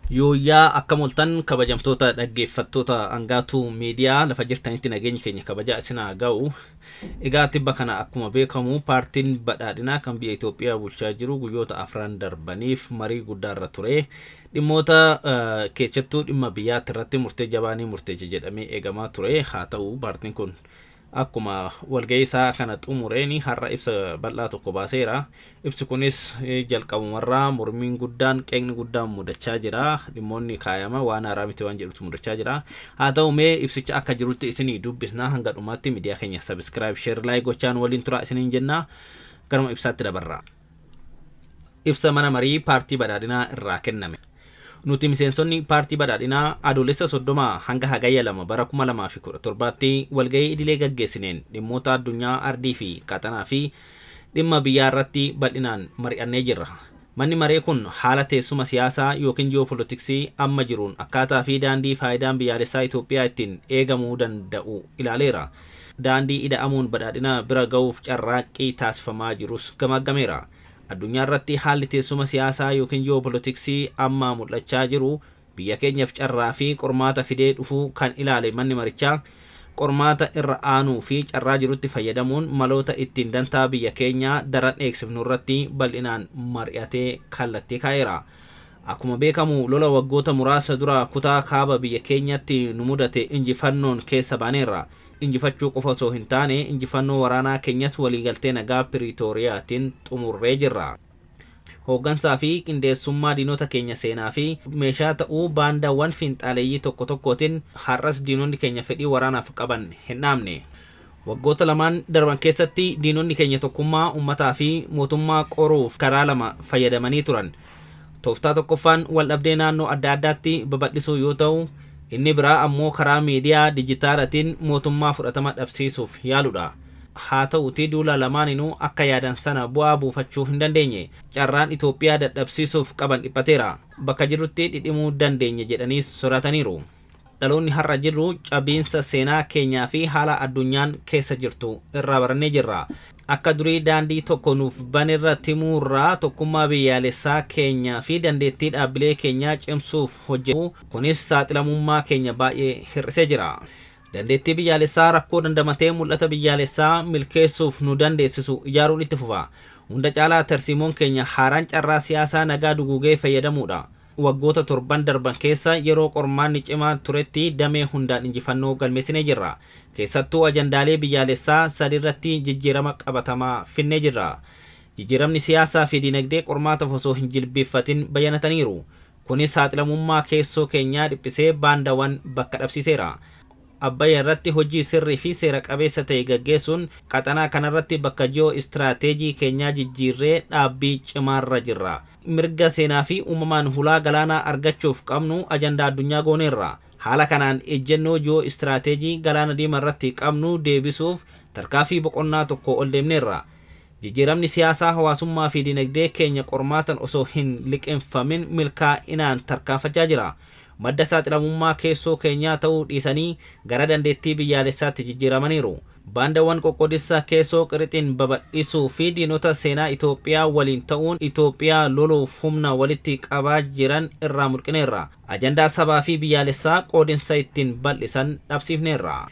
Yooyyaa akkam ooltan kabajamtoota dhaggeeffattoota Angaatuu Miidiyaa lafa jirtanitti nageenyi keenya kabajaa isin haa ga'u. Egaa tibba kana akkuma beekamu paartiin badhaadhinaa kan biyya Itoophiyaa bulchaa jiru guyyoota afran darbaniif marii guddaarra ture. Dhimmoota keessattuu dhimma biyyaatti irratti murtee jabaa ni murteessa jedhamee eegamaa ture. Haa ta'u paartiin kun akkuma walgahii isaa kana xumureen har'a ibsa bal'aa tokko baaseera. Ibsi kunis jalqabumarraa mormiin guddaan qeeqni guddaan mudachaa jira. Dhimmoonni kaayama waan haaraa miti waan jedhutu mudachaa jira. Haa ta'u mee ibsicha akka jirutti isinii dubbisna hanga dhumaatti miidiyaa keenya subscribe, share, like gochaan waliin turaa isiniin jenna. Garuma ibsaatti dabarra. Ibsa mana marii paartii badhaadhinaa irraa kenname. Nuti miseensonni paartii badhaadhinaa Adoolessa 30 hanga Hagayya 2 bara 2017tti walgahii idilee gaggeessineen dhimmoota addunyaa ardii fi qaxanaa fi dhimma biyyaa irratti bal'inaan mari'annee jirra. Manni maree kun haala teessuma siyaasaa yookiin ji'oopolitiksii amma jiruun akkaataa fi daandii faayidaan biyyaalessaa Itoophiyaa ittiin eegamuu danda'u ilaaleera. Daandii ida'amuun badhaadhina bira ga'uuf carraaqqii taasifamaa jirus gamaaggameera. Addunyaa irratti haalli teessuma siyaasaa yookiin ji'oopolitiksii amma mul'achaa jiru biyya keenyaaf carraa fi qormaata fidee dhufuu kan ilaale manni marichaa, qormaata irra aanuu fi carraa jirutti fayyadamuun maloota ittiin dantaa biyya keenyaa daran eegsifnu irratti bal'inaan mari'atee kallattii kaa'eera. Akkuma beekamu lola waggoota muraasa dura kutaa kaaba biyya keenyatti nu mudate injifannoon keessa baaneerra. Injifachuu qofa osoo hin taane injifannoo waraanaa keenyas waliigaltee nagaa Piriitooriyaatiin xumurree jirra. Hooggansaa fi qindeessummaa diinota keenya seenaa fi meeshaa ta'uu baandaawwan fiinxaaleeyyii tokko tokkootiin har'as diinonni keenya fedhii waraanaaf qaban hin dhaabne. Waggoota lamaan darban keessatti diinonni keenya tokkummaa uummataa fi mootummaa qoruuf karaa lama fayyadamanii turan. Tooftaa tokkoffaan waldhabdee naannoo adda addaatti babal'isuu yoo ta'u, inni biraa ammoo karaa miidiyaa dijitaalatiin mootummaa fudhatama dhabsiisuuf yaaluudha. Haa ta'uutii duula lamaaninuu akka yaadan sana bu'aa buufachuu hin dandeenye. Carraan Itoophiyaa dadhabsiisuuf qaban dhiphateera. Bakka jirrutti dhidhimuu dandeenya jedhaniis sodaataniiru. Dhaloonni har'a jirru cabiinsa seenaa keenyaa fi haala addunyaan keessa jirtu irraa barannee jirra. Akka durii daandii tokko nuuf banerra timuurraa tokkummaa biyyaalessaa keenyaa fi dandeettii dhaabbilee keenyaa cimsuuf hojjetu. Kunis saaxilamummaa keenya baay'ee hir'isee jira. Dandeettii biyyaalessaa rakkoo dandamatee mul'ata biyyaalessaa milkeessuuf nu dandeessisu ijaaruun itti fufa. Hunda caalaa tarsiimoon keenya haaraan carraa siyaasaa nagaa duguugee fayyadamuudha. Waggoota torban darban keessa yeroo qormaanni cimaa turetti damee hundaan injifannoo galmeessinee jirra. Keessattuu ajandaalee biyyaalessaa sadiirratti jijjiirama qabatamaa finnee jirra. Jijjiiramni siyaasaa fi dinagdee qormaataaf osoo hin jilbiiffatin bayyanataniiru. Kunis saaxilamummaa keessoo keenyaa dhiphisee baandawan bakka dhabsiiseera. Abbayya irratti hojii sirrii fi seera qabeessa ta'e gaggeessuun qaxanaa kanarratti bakka ji'oo istiraateejii keenyaa jijjiirree dhaabbii cimaarra jirra. Mirga seenaa fi uumamaan hulaa galaanaa argachuuf qabnu ajandaa addunyaa gooneerra. Haala kanaan ejjennoo ji'oo istiraateejii galaana diimaa irratti qabnu deebisuuf tarkaanfii boqonnaa tokko ol deemneerra. Jijjiiramni siyaasaa, hawaasummaa fi dinagdee keenya qormaatan osoo hin liqimfamin milkaa'inaan tarkaanfachaa jira. Madda saaxilamummaa keessoo keenyaa ta'uu dhiisanii gara dandeettii biyyaalessaatti jijjiiramaniiru. Baandawwan qoqqoodinsa keessoo qirixiin babal'isuu fi diinota seenaa Itoophiyaa waliin ta'uun Itoophiyaa loluuf humna walitti qabaa jiran irraa mulqineerra. Ajandaa sabaa fi biyyaalessaa qoodinsa ittiin bal'isan dhabsiifneerra.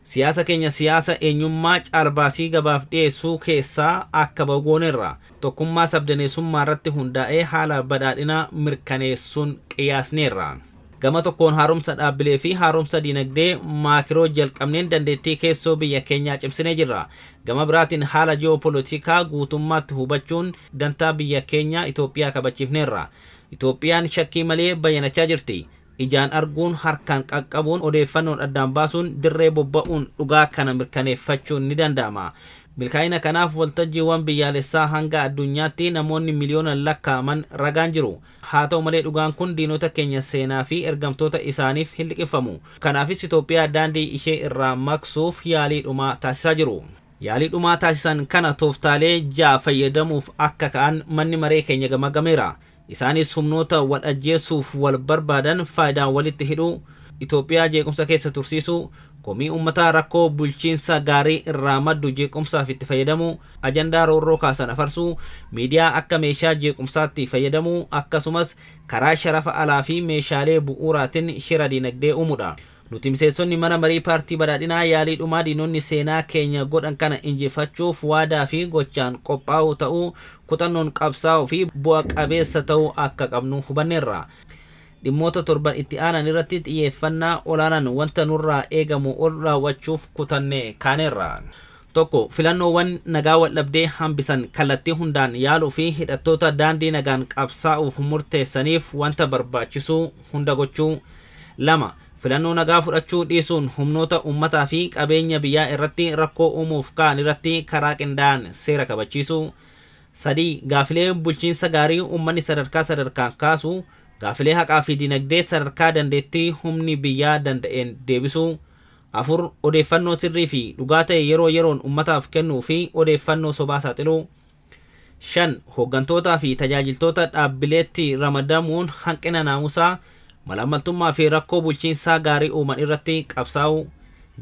Siyaasa keenya siyaasa eenyummaa caalbaasii gabaaf dhiyeessuu keessaa akka ba'u gooneerra. Tokkummaa sabdaneessummaa irratti hundaa'ee haala badhaadhina mirkaneessuun qiyaasneerra. Gama tokkoon haaromsa dhaabbilee fi haaromsa dinagdee maakiroo jalqabneen dandeettii keessoo biyya keenyaa cimsinee jirra. Gama biraatiin haala ji'oopolitikaa guutummaatti hubachuun dantaa biyya keenyaa Itoophiyaa kabachiifneerra. Itoophiyaan shakkii malee bayyanachaa jirti. Ijaan arguun, harkaan qaqqabuun, odeeffannoon addaan baasuun, dirree bobba'uun dhugaa kana mirkaneeffachuun ni danda'ama. Milkaa'ina kanaaf waltajjiiwwan biyyaalessaa hanga addunyaatti namoonni miliyoonaan lakkaa'aman ragaan jiru. Haa ta'u malee dhugaan kun diinota keenya seenaa fi ergamtoota isaaniif hin liqimfamu. Kanaafis Itoophiyaa daandii ishee irraa maqsuuf yaalii dhumaa taasisaa jiru. Yaalii dhumaa taasisan kana tooftaalee ja'a fayyadamuuf akka ka'an manni maree keenya gamaggameera. Isaanis humnoota wal ajjeesuuf wal barbaadan faayidaan walitti hidhuu, Itoophiyaa jeequmsa keessa tursiisuu, komii uummataa rakkoo bulchiinsa gaarii irraa maddu jeequmsaaf itti fayyadamuu, ajandaa roorroo kaasan afarsuu, miidiyaa akka meeshaa jeequmsaatti fayyadamuu, akkasumas karaa sharafa alaa fi meeshaalee bu'uuraatiin shira dinagdee uumuudha. Nuti miseensonni mana marii paartii badhaadhinaa yaalii dhumaa diinonni seenaa keenya godhan kana injifachuuf waadaa fi gochaan qophaa'uu ta'uu, kutannoon qabsaa'uu fi bu'a qabeessa ta'uu akka qabnu hubanneerra. Dhimmoota torban itti aanan irratti xiyyeeffannaa olaanaan wanta nurraa eegamu ol raawwachuuf kutannee kaaneerra. Tokko, filannoowwan nagaa waldhabdee hambisan kallattii hundaan yaaluu fi hidhattoota daandii nagaan qabsaa'uuf murteessaniif wanta barbaachisu hunda gochuu. Lama, filannoo nagaa fudhachuu dhiisuun humnoota uummataa fi qabeenya biyyaa irratti rakkoo uumuuf ka'an irratti karaa qindaa'an seera kabachiisuu. Sadii, gaafilee bulchiinsa gaarii uummanni sadarkaa sadarkaan kaasu, gaafilee haqaa fi dinagdee sadarkaa dandeettii humni biyyaa danda'een deebisuu. Afur, odeeffannoo sirrii fi dhugaa ta'e yeroo yeroon uummataaf kennuu fi odeeffannoo sobaa saaxiluu. Shan, hooggantootaa fi tajaajiltoota dhaabbileetti ramadamuun hanqina naamusaa, malaammaltummaa fi rakkoo bulchiinsaa gaarii uuman irratti qabsaa'uu.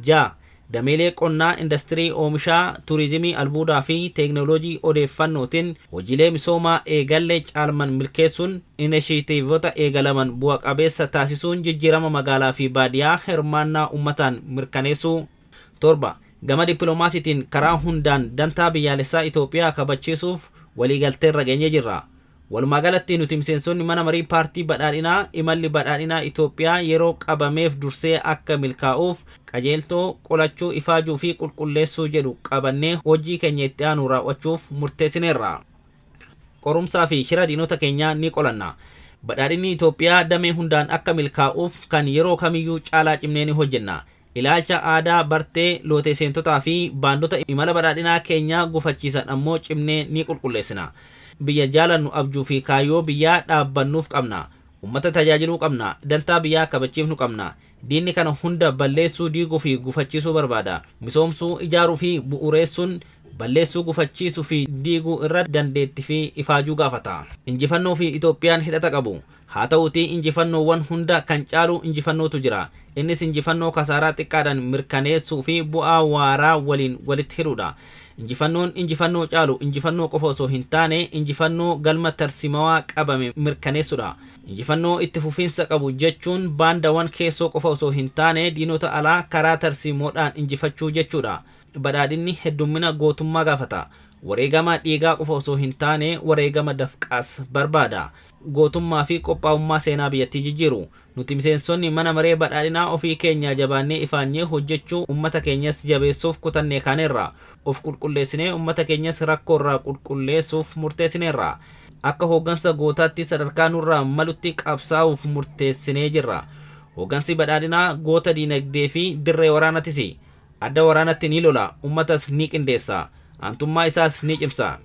Ja'a, dameelee qonnaa, indastirii, oomishaa, turizimii, albuudaa fi teeknooloojii odeeffannootiin hojiilee misoomaa eegalle caalman milkeessuun inishiitiivota eegalaman bu'a qabeessa taasisuun jijjiirama magaalaa fi baadiyyaa hirmaannaa uummataan mirkaneessuu. Torba, gama dippiloomaasiitiin karaa hundaan dantaa biyyaalessaa Itoophiyaa kabachiisuuf waliigalteerra geenyee jirra. Walumaa galatti nuti miseensonni mana marii paartii badhaadhinaa imalli badhaadhinaa Itoophiyaa yeroo qabameef dursee akka milkaa'uuf qajeeltoo qolachuu, ifaajuu fi qulqulleessuu jedhu qabannee hojii keenya itti aanu raawwachuuf murteessineerra. Qorumsaa fi shira diinota keenyaa ni qolanna. Badhaadhinni Itoophiyaa damee hundaan akka milkaa'uuf kan yeroo kamiyyuu caalaa cimnee ni hojjenna. Ilaalcha aadaa bartee lootee seentotaa fi baandota imala badhaadhinaa keenyaa gufachiisan ammoo cimnee ni qulqulleessina. Biyya jaalannu abjuu fi kaayyoo biyyaa dhaabbannuuf qabna. Uummata tajaajiluu qabna. Dantaa biyyaa kabachiifnu qabna. Diinni kana hunda balleessuu, diiguu fi gufachiisuu barbaada. Misoomsuu, ijaaruu fi bu'uureessuun balleessuu, gufachiisuu fi diiguu irra dandeettii fi ifaajuu gaafata. Injifannoo fi Itoophiyaan hidhata qabu. Haa ta'uutii injifannoowwan hunda kan caalu injifannootu jira. Innis injifannoo kasaaraa xiqqaadhaan mirkaneessuu fi bu'aa waaraa waliin walitti hidhuudha. Injifannoon injifannoo caalu injifannoo qofa osoo hin taane injifannoo galma tarsimawaa qabame mirkaneessuudha. Injifannoo itti fufiinsa qabu jechuun baandawwan keessoo qofa osoo hin taane diinota alaa karaa tarsimoodhaan injifachuu jechuudha. Badhaadhinni heddummina gootummaa gaafata. Wareegama dhiigaa qofa osoo hin taane wareegama dafqaas barbaada. Gootummaa fi qophaa'ummaa seenaa biyyattii jijjiiru. Nuti miseensonni mana maree badhaadhinaa ofii keenya jabaannee ifaanyee hojjechuu uummata keenyas jabeessuuf kutannee kaaneerra. Of qulqulleessinee uummata keenyas rakkoorraa qulqulleessuuf murteessineerra. Akka hooggansa gootaatti sadarkaa nurraa malutti qabsaa'uuf murteessinee jirra. Hooggansi badhaadhinaa goota diinagdee fi dirree waraanatis. Adda waraanatti ni lola, uummatas ni qindeessa. Aantummaa isaas ni cimsa.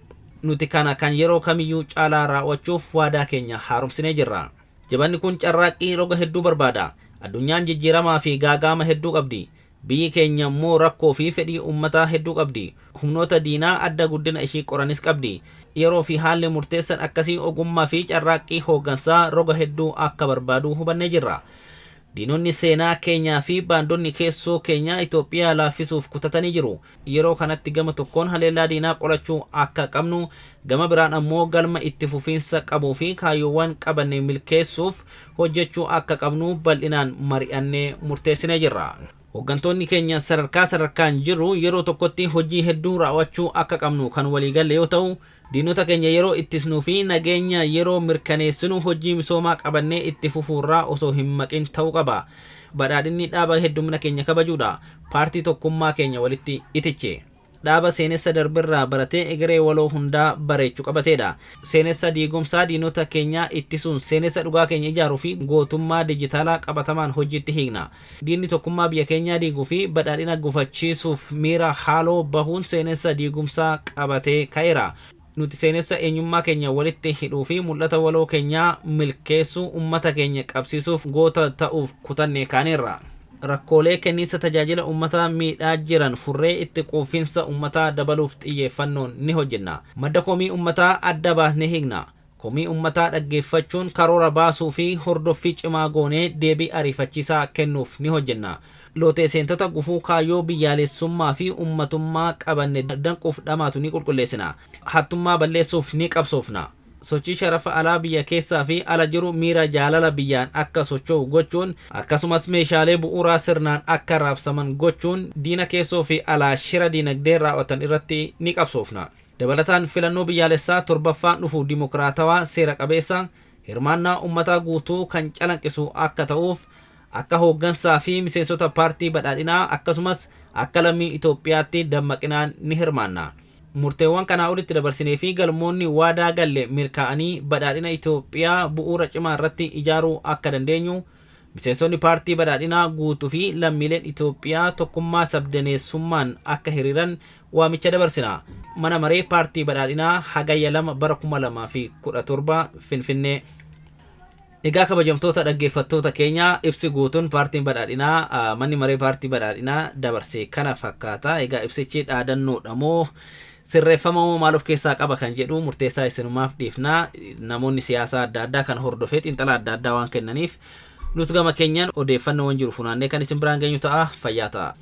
Nuti kana kan yeroo kamiyyuu caalaa raawwachuuf waadaa keenya haaromsinee jirra. Jabanni kun carraaqqii roga hedduu barbaada. Addunyaan jijjiiramaa fi gaagaama hedduu qabdi. Biyyi keenya immoo rakkoo fi fedhii uummataa hedduu qabdi. Humnoota diinaa adda guddina ishii qoranis qabdi. Yeroo fi haalli murteessan akkasii ogummaa fi carraaqqii hooggansaa roga hedduu akka barbaadu hubannee jirra. Diinonni seenaa keenyaa fi baandonni keessoo keenyaa Itoophiyaa laaffisuuf kutatanii jiru. Yeroo kanatti gama tokkoon haleellaa diinaa qolachuu akka qabnu, gama biraan ammoo galma itti fufiinsa qabuu fi kaayyoowwan qabanne milkeessuuf hojjechuu akka qabnu bal'inaan mari'annee murteessinee jirra. Hooggantoonni keenya sadarkaa sadarkaan jirru yeroo tokkotti hojii hedduu raawwachuu akka qabnu kan waliigalle yoo ta'u, diinota keenya yeroo ittisnuu fi nageenya yeroo mirkaneessinu hojii misoomaa qabannee itti fufuurraa osoo hin maqin ta'uu qaba. Badhaadhinni dhaaba heddumina keenya kabajuudha. Paartii tokkummaa keenya walitti itiche. Dhaaba seenessa darbirraa baratee egeree waloo hundaa bareechuu qabateedha. Seenessa diigumsaa diinota keenyaa ittisuun seenessa dhugaa keenya ijaaruu fi gootummaa dijitaalaa qabatamaan hojiitti hiikna. Diinni tokkummaa biyya keenyaa diiguu fi badhaadhina gufachiisuuf miira haaloo bahuun seenessa diigumsaa qabatee ka'eera. Nuti seenessa eenyummaa keenya walitti hidhuu fi mul'ata waloo keenyaa milkeessuu uummata keenya qabsiisuuf goota ta'uuf kutannee kaaneerra. Rakkoolee kenniinsa tajaajila uummataa miidhaa jiran furree itti quufinsa uummataa dabaluuf xiyyeeffannoon ni hojjenna. Madda komii uummataa adda baasnee hiikna. Komii ummataa dhaggeeffachuun karoora baasuu fi hordoffii cimaa goonee deebii ariifachiisaa kennuuf ni hojjenna. Lootee seentota gufuu kaayyoo biyyaalessummaa fi ummatummaa qabanne danquuf dhamaatu ni qulqulleessina. Hattummaa balleessuuf ni qabsoofna. Sochii sharafa alaa biyya keessaa fi ala jiru miira jaalala biyyaan akka socho'u gochuun, akkasumas meeshaalee bu'uuraa sirnaan akka raabsaman gochuun diina keessoo fi alaa shira diinagdee raawwatan irratti ni qabsoofna. Dabalataan filannoo biyyaalessaa torbaffaan dhufu dimokiraatawaa, seera qabeessa, hirmaannaa uummataa guutuu kan calanqisu akka ta'uuf akka hooggansaa fi miseensota Paartii Badhaadhinaa akkasumas akka lammii Itoophiyaatti dammaqinaan ni hirmaanna. Murteewwan kanaa olitti dabarsinee fi galmoonni waadaa galle milkaa'anii badhaadhina Itoophiyaa bu'uura cimaa irratti ijaaruu akka dandeenyu miseensonni Paartii Badhaadhinaa guutuu fi lammiileen Itoophiyaa tokkummaa sabdaneessummaan akka hiriiran waamicha dabarsina. Mana Maree Paartii Badhaadhinaa, Hagayya 2 bara 2017, Finfinnee. Egaa kabajamtoota dhaggeeffattoota keenya, ibsi guutuun Paartiin Badhaadhinaa, Manni Maree Paartii Badhaadhinaa dabarse kana fakkaata. Egaa ibsichi dhaadannoodha moo sirreeffama moo maal of keessaa qaba kan jedhu murteessaa isinumaaf dhiifna. Namoonni siyaasaa adda addaa kan hordofee xiinxala adda addaa waan kennaniif, nuti gama keenyaan odeeffannoowwan jiru funaannee kan isin biraan geenyu ta'a. Fayyaa ta'a.